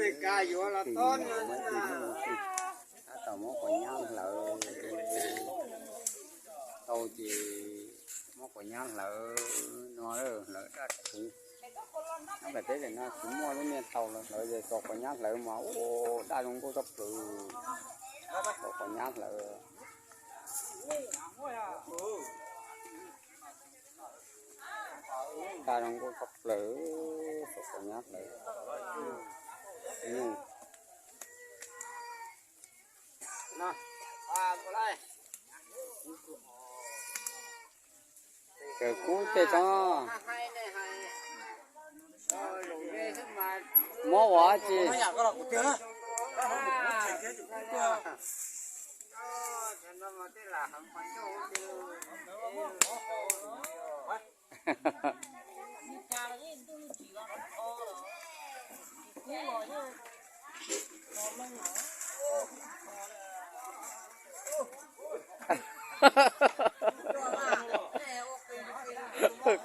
Tab tom muab quav nyab hlawv tau ces muab quav nyab hlawv no, hlawv daj tshwv. Nyob pem teb no tsis muaj lub niag thaum los hlawv ces txog quav nyab hlawv mas ua daj zoo nkauj tshaj plaws. Txog quav nyab hlawv, daj zoo nkauj tshaj plaws, txog quav nyab hlawv. Kawg kub tej tsob mob ua tsi.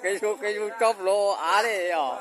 Qe zus qe zus tsob plaub av li os.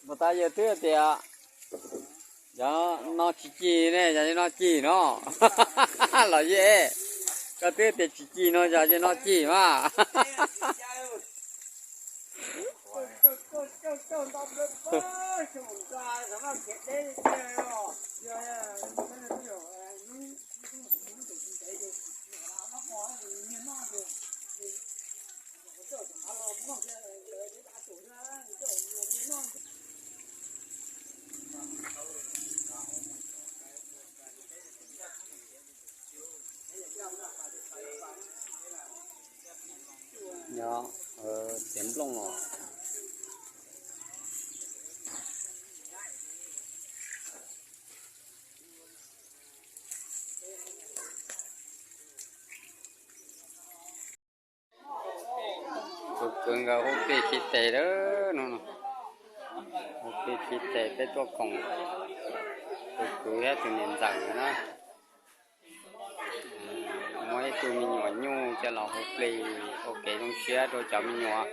Puas tas yawg twb tias yog no tsis cig ne, yog no cig no los ye. Koj twb tias tsis cig no yog no cig mas. Nyob txiav nplooj os. Tus kwv nkawd hu plig khi tes lawm no, hu plig khi tes peb tuaj koom tus kwv thiab tus niam ntxawm na. Muaj ib tug me nyuam nyuj coj los hu plig ua kev zoo siab rau cov me nyuam.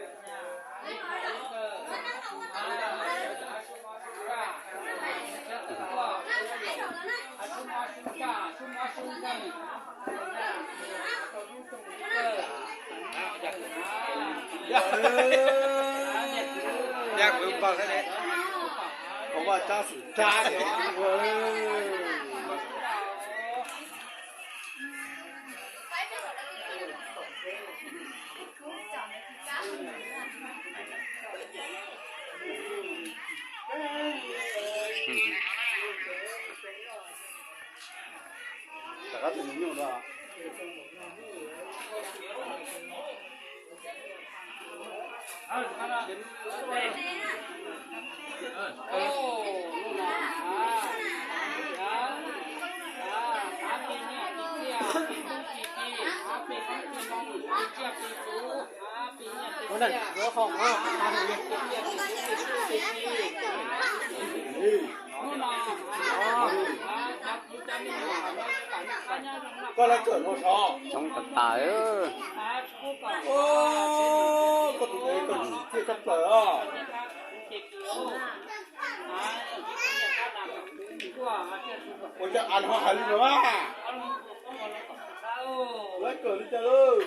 Koj laj kawm no sov. Coob tas tas. Koj tus txiv koj tsis txiaj tshaj plaws os. Ua cas av ho hais li no a? Laj kawm li cas lawm?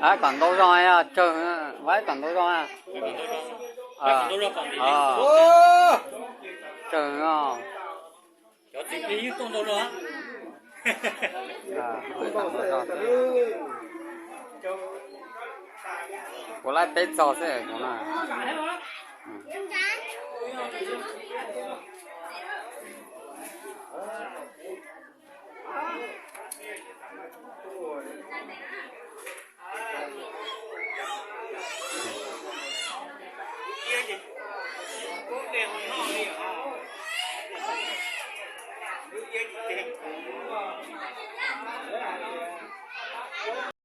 Vaib kom ntau zog, vaib kom ntau zog. Tsawg os. Cov txiv plig ywj tuaj ntau zog. Kuv laib peb txog xwb no.